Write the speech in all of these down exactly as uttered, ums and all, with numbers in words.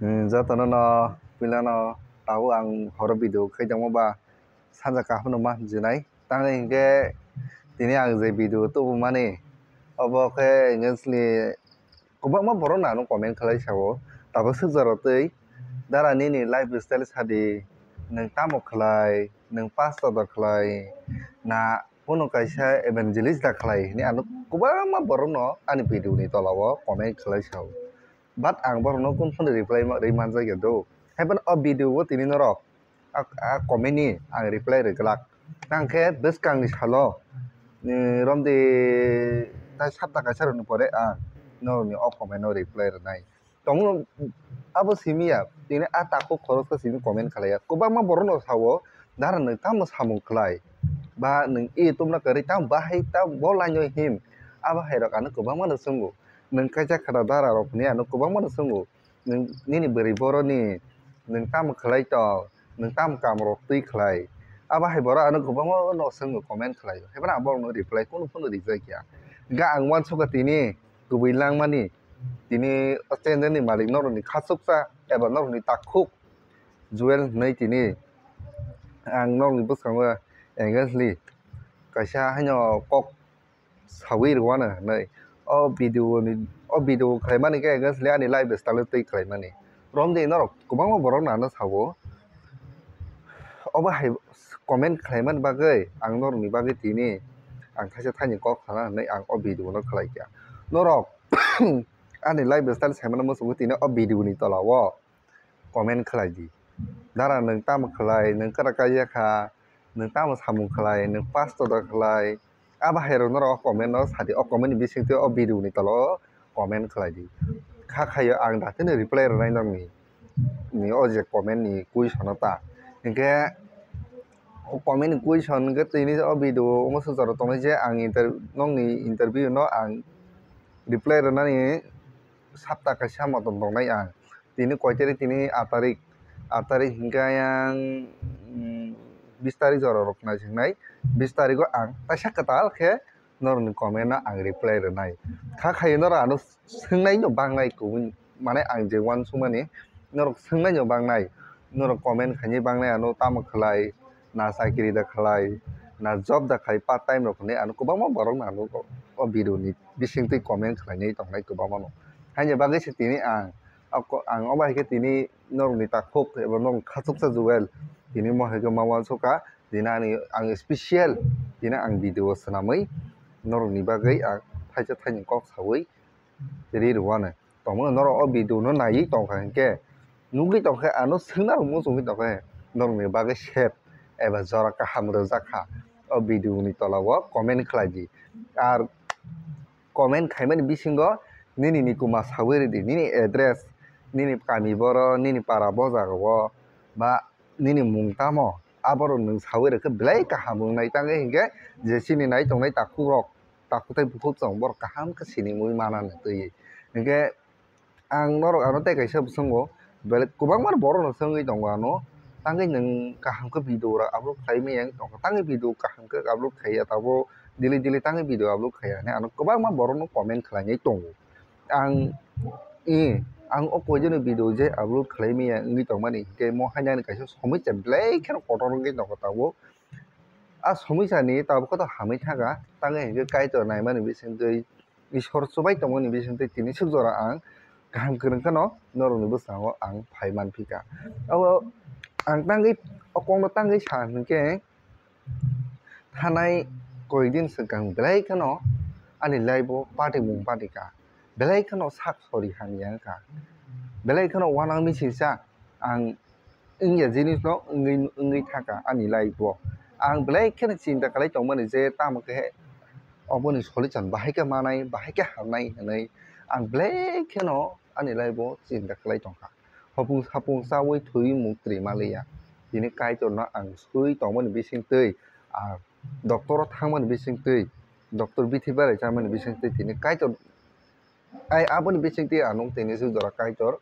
Hmm, jotono no puilano tabuk ang horo video khaitongma ba sanja kaham no ma hinjinai. Tamni hinkhe tini ang je video tubumani obo khe honestly kwbangma borok no ano comment khlai sao. Tabuk swk jora twi dara nini lifestyle sadi, nwng tamo khlai, nwng pastor da khlai, na kunu kaisa evangelist da khlai hinwi ano kwbangma borok no ani video ni tola o comment khlai sao. But ang borokno kunu phano reply ma-, rwi manjakya do. Haiphano o video o tini norok a, a comment ni ang reply rwglak. Tangkhe bwskangni salo, eh, romdi tai sapta kaisa rwni pore ang norokni o comment no reply rwnai. Tongmano abo simi ya, tini a takhuk khorosa simi comment khlaiya. Kwbangma borokno sao, dara nwng tamo samung khlai? Ba nwng e tubuna kwrwi tamo bahai tamo bo line o him? Abo hai rok ano kwbangma no swngo. Nwng kaisa khata dara rok hinwi ano kwbangma no swngo. Nwng nini bwrwi boroni nwng tamo khlai tong, nwng tamo kam rok twi khlai? Abo hai borok ano kwbangma no swngo comment khlai. Haiphano ang borokno reply kunu phano rijak ya. Ga ang uansukha tini kubui langmani, tini o channel ni malik norokni khachuksa eba norokni takhuk Joel hinwi tini ang norokni bwskango honestly kaisa haino kok sawi rwano hinwi. O video ni, o video khlaimani khe honestly ani lifestyle twi khlaimani. Romdi norok kwbangma borok no ano sao. Obo hai comment khlaimani bagwi ang norokni bagwi tini ang thaisa thaini kok sana hinwi ang o video no khlaikha. Norok ani lifestyle saimano muchungo tini o video ni tola o comment khlai di. Dara nwng tamo khlai, nwng kwrak kaiya kha, nwng tamo samung khlai, nwng pastor da khlai? Abo hai rok norok o comment no sadi, o comment ni bisingtwi o video ni tola o comment khlai di. Kha khaio ang datino reply rwnai nokni, ni o je comment ni question o ta. Hinkhe o comment ni question hinkhe tini o video o swngcharo tongnai je ang inter-, nokni interview no ang reply rwnani sapta kaisa motom tongnai ang. Tini koi tarik? Tini aat tarik. Aat tarik hinkhe ayang, mm, bis tarik jora rok naisingnai. Bis tarigo ang taisa kwtal khe norokni comment no ang reply rwnai. Kha khaio norok ano swngnai no bangnai kubui, mane ang je uansukmani norok swngnai no bangnai. Norok comment khainai bangnai ano tamo khlai, na chakri da khlai, na job da khlai, part time rok hinwi ano kwbangma borok no ano o video ni bisingtwi comment khlainai tongnai kwbangma no. Haini bagwi se tini ang, ako-, ang omo hai khe tini norokni takhuk eba norokni khachuksa Joel tini mo hai khe ma uansukha, tini ani ang special tini ang video swnamwi norokni bagwi ang thaisa thaini kok sawi ri rwano. Tongmano norok o video no naiwi tongkha hinkhe, nugwi tongkhe, ano swngna rok muchungwi tongkhe, norokni bagwi sep eba jora kaham rwjak kha. O video ni tola o comment khlai di. Ar comment khaimani bisingo nini nikuma sawi rwdi, nini address, nini kami boro, nini para bo jaga o, ba nini mung tamo, aborok nwng sawi rwkhe belai kaham wngnai. Tangwi hinkhe je chini nai tongnai takhuk rok, takhuk tei bukhuk chwng borok kaham khe sinimwi manani twi. Hinkhe ang norok ano tei kaisa bwswngo, belai kwbangma borok no swngwi tongo ano, tangwi nwng kaham khe video rok upload khlai manya wng tongkha, tangwi video kaham khe upload khaiya tabuk, daily daily tangwi video upload khaiya hinwi ano kwbangma borok no comment khlainai tongo. Ang, i, ang o koijakni video je upload khlai manya wngwi tongmani, hinkhe mo haino ani kaisa somosya belai kheno kotor wngwi tongkha tabuk. A somosya ni tabuk khe to hamwi thangkha, tangwi hinkhe Kaitor naimani bisingtwi, Isor chubai tongmani bisingtwi tini swk jora ang kaham kwrwng kheno norokni bwskango ang phai manphikha. Abo ang tangwi, o kokno tangwi sa hinkhe, thanai koidin swkang belai kheno ani life o patimung patikha, belai kheno sak sori hamya wngkha, belai kheno uanang misilsa ang wngya jinis no wngwi, wngwi thangkha ani life o. Ang belai kheno chinta khlai tongmani je tamo khe oboni solution bahai khe manai, bahai khe hamnai hinwi ang belai kheno ani life o chinta khlai tongkha. Hopung sapung chaui thwiwi muk twrwi manliya. Tini Kaitorno ang swi tongmani bisingtwi, ah, doctor o thangmani bisingtwi, doctor bithi berai chamani bisingtwi tini Kaitor, ai aboni bisingtwi ang nuk tini swk jora Kaitor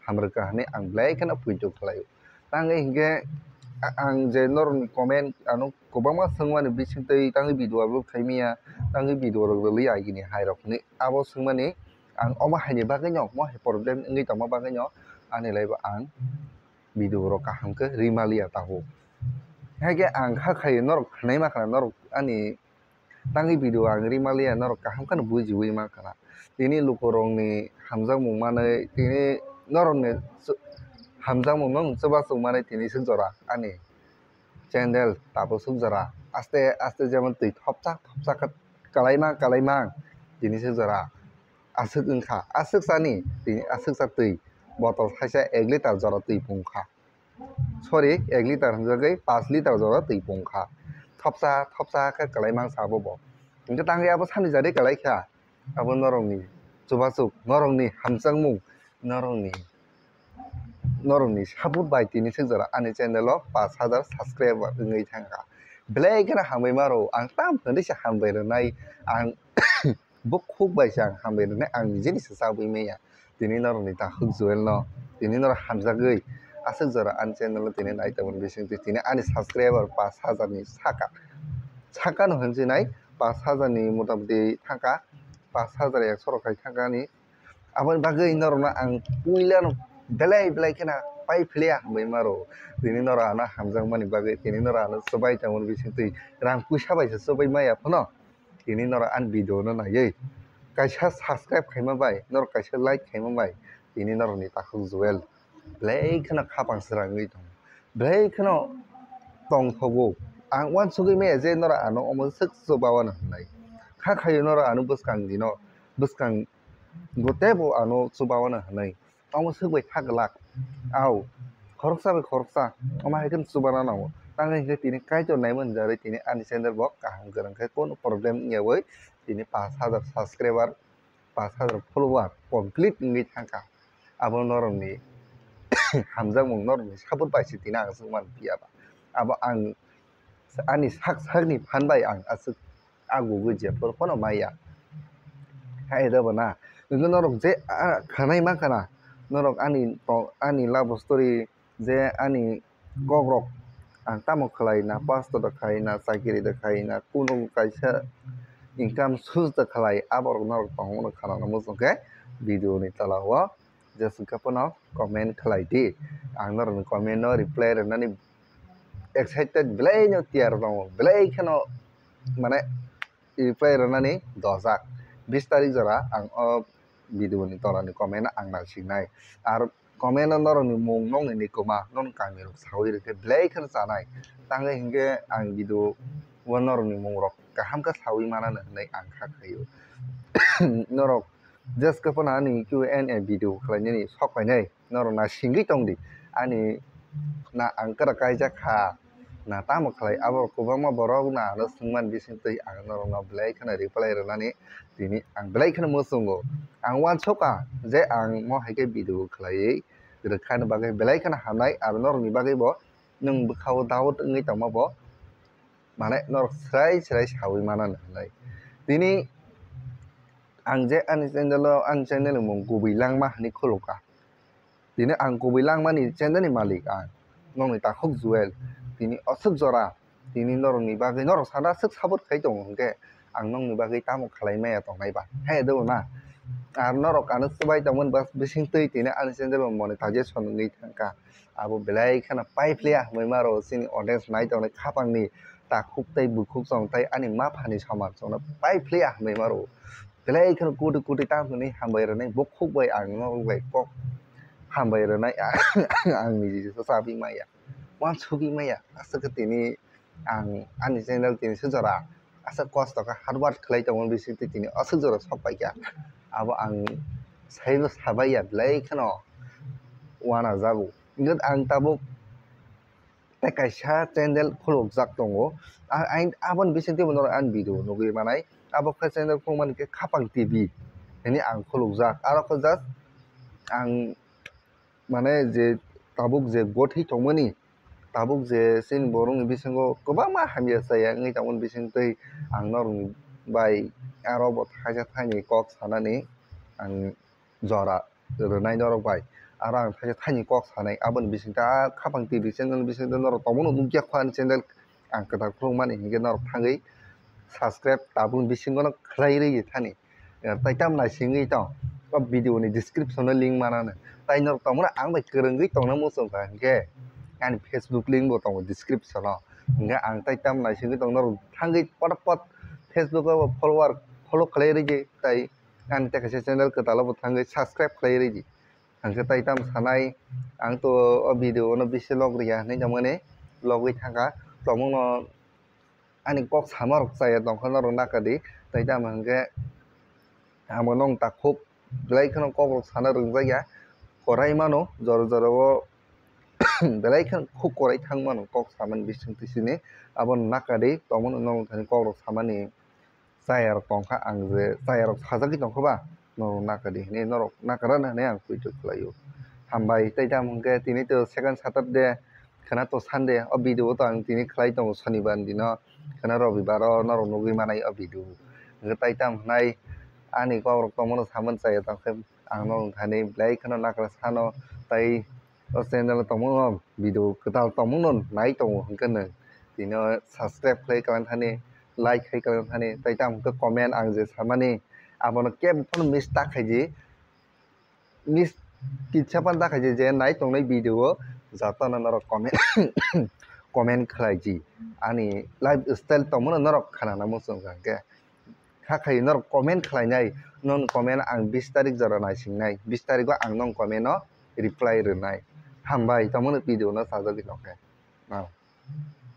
hamrwkha hinwi ang belai kheno puitu khlaio. Tangwi hinkhe a-, ang je norokni comment ano kwbangma swngmani bisingtwi tangwi video upload khaimaya, tangwi video rok rwliya agini hai rok hinwi abo swngmani ang omo haini bagwino, omo hai problem wngwi tongma bagwino ani lai bo ang video rok kaham khe rimaliya tabuk. Haikhe ang kha khayo norok khnaima khna norok ani tangwi video ang rimaliya norok kaham kheno bujiwi mankha na. Tini lukurokni hamjakmung manwi tini norokni chu-, hamjakmung no chubasuk manwi tini swk jora ani channel tabuk swk jora aste aste jemon twi thopsa thopsa khe kwlaima kwlaima tini swk jora aswk wngkha aswk sani tini aswk sa twi botol saisa ek litar jora twi pungkha. Sorry, ek litar hwnjagwi panch litar jora twi pungkha. Thopsa thopsa khe kwlai mangsa abo bo. Hwnkhe tangwi abo sani jari kwlai kha. Abo norokni chubasuk, norokni hamjakmung, norokni, norokni support bai tini swk jora ani channel o panch hajar subscriber wngwi thangkha. Belai kheno hambai maro, ang tamo hwnwi se hambai rwnai, ang bukhuk bai se ang hambai rwnai, ang nijeni se chabwi manya. Tini norokni takhuk Joel no, tini norok hamjagwi aswk jora ani channel o tini nai tongmani bisingtwi tini ani subscriber panch hajar ni saka, saka no hwnjinai panch hajar ni motamoti thangkha, panch hajar ekso rok khai thangkha ni. Aboni bagwi norokno ang puila no belai belai kheno pai philia hambai maro. Tini norok ano hamjakmani bagwi, tini norok ano chubai tongmani bisingtwi rang puisa bai se chubai maya phano. Tini norok ani video no naiwi kaisa subscribe khaima bai, norok kaisa like khaima bai, tini norokni takhuk Joel belai kheno khapang srangwi tongo, belai kheno tongthogo. Ang uansugwi maya je norok ano omo swk chubaono hwnwi. Kha khayo norok ano bwskang dino, bwskang bo teibo ano chubaono hwnwi. Omo swk bai kha glak. Au, khoroksa bai khoroksa, omo hai khe chubana nango. Tangwi hinkhe tini Kaitor naimani jarwi tini ani channel bo kaham kwrwng khe, kono problem wngyawi tini panch hajar subscriber, panch hajar follower complete wngwi thangkha. Abo norokni hamjakmung, norokni support bai se tini ang swk man phiya ba. Abo ang ani sak sakni phan bai ang aswk agugwi jephuru phano maya. Hai da bana. Wngkhe norok je, ah, khanai mankha na. Norok ani to-, ani love story je ani kokrok ang tamo khlai na, pastor da khai na, chakiri da khai na, kuno kaisa income source da khlai, aborok norok tongmano khanana muchungkhe video ni tola o jeswk khe phano comment khlai di. Ang norokni comment no reply rwnani excited belai no tiyar tongo, belai kheno mane reply rwnani dojak. Bis tarik jora ang o video ni tola ni comment ang naisiknai. Ar comment o norokni mung nokni nikuma nokni kami rok sawi rwkhe belai kheno chanai. Tangwi hinkhe ang video o norokni mung rok kaham khe sawi manano hinwi ang kha khaio. Norok Just khe phano ani Q and A video khlainani sok phainai, norok na singwi tong di. Ani na ang kwrak kaijak kha, na tamo khlai, abo kwbangma borok na ano swngmani bisingtwi ang norokno belai kheno reply rwnani tini ang belai kheno muchungo. Ang uansukha je ang mo hai khe video khlaiwi rwkhani bagwi belai kheno hamnai, aro norokni bagwi bo nwng bwkhao doubt wngwi tongma bo mane norok srai srai sawi manani hinwi. Tini ang je ani channel o, ani channel ni mung Kubui Langma hinwi khulukha. Tini ang Kubui Langma ni channel ni malik ang, nokni takhuk Joel. Tini aswk jora, tini norokni bagwi, norok sana aswk support khai tongo hinkhe ang nokni bagwi tamo khlai maya tongnai ba? Hai do na. Ar norok ano chubai tongmani bas bisingtwi tini ani channel o monetization wngwi thangkha. Abo belai kheno pai phiya hinwi maro chini audience nai tongnai khapangni takhuk tei bukhuk chong tei ani maphani samar chongno pai phiya hinwi maro. Belai kheno koti koti tamo hinwi hambai rwnai bukhuk bai ang norok bai kok hambai rwnai ang niji se chabi maya, uansugwi maya. Aswk khe tini ang ani channel tini se jora aswk kosto khe hard work khlai tongo bisingtwi tini aswk jora sok paikha. Abo ang saibo sabai ya belai kheno uanajago. Hwnkhe ang tabuk tei kaisa channel khulukjak tongo. A-, ang aboni bisingtwi bo norok ani video nugwi manai. Abo khe channel khulukmani khe Khapang T V hinwi ang khulukjak. Aro khe just ang mane je tabuk je gotwi tongmani, tabuk je chini borokni bisingo kwbangma hamya chaya wngwi tongmani bisingtwi ang norokni bai aro bo thaisa thaini kok sanani ang jora rwnai norok bai. Aro ang thaisa thaini kok sanai aboni bisingtwi a Khapang T V channel bisingtwi norok tongmano nukya kho ani channel. Ang kwtal khulukmani hinkhe norok thangwi subscribe tabukni bisingono khlai rwi thani. Tei tamo naisingwi tong. o video ni description o link manano. Tai norok tongmani ang bai kwrwngwi tongna muchung kha, hinkhe ani Facebook link bo tongo description o. Hinkhe ang tai tam naisingwi tong norok thangwi potopot Facebook o follower follow khlai rwdi, tai ani tei kaisa channel kwtal o bo thangwi subscribe khlai rwdi. Ang khe tai tam sanai, ang to o video no bisi log riya hinwi tongmani logwi thangkha. Tongmano ani kok sama rok chaya tongkha norok nakadi, tai tam hwnkhe amo nong takhuk belai kheno kok rok sana rwngjakya, korai mano jora jora o belai kheno khuk korai thang mano kok samani bising tisini, abo nakadi tongmano nong thani kok rok samani chaya rok tongkha, ang je chaya rok sajagwi tongkha ba norok nakadi hinwi norok nakara hinwi ang poito khlaio. Hambai, tai tam hwnkhe tini to second Saturday, khwna to Sunday, o video to ang tini khlai tongo sonibar dino, khwna robibar o norok nugwi manai o video. Hwnkhe tai tam hwnai ani kok rok tongmano samani chaya tongkhe ang norok thani belai kheno nakara sano, tai o channel o tongmano video kwtal tongmano nai tongo hwnkhe nwng tini o subscribe khlai kalang thani, like khai kalang thani, tai tam hwnkhe comment ang je samani abono kebo phano miss ta khaidi, miss kitsa phano ta khaidi je nai tongnai video o jotono norok comment comment khlaidi ani lifestyle tongmano norok khanana muchung kha hwnkhe. Hakhe norok comment khlainai, non comment ang bis tarik jora naisingnai, bis tarik o ang non comment o reply rwnai. Hambai, tongmano video no sajagwi tongkhe. Ah.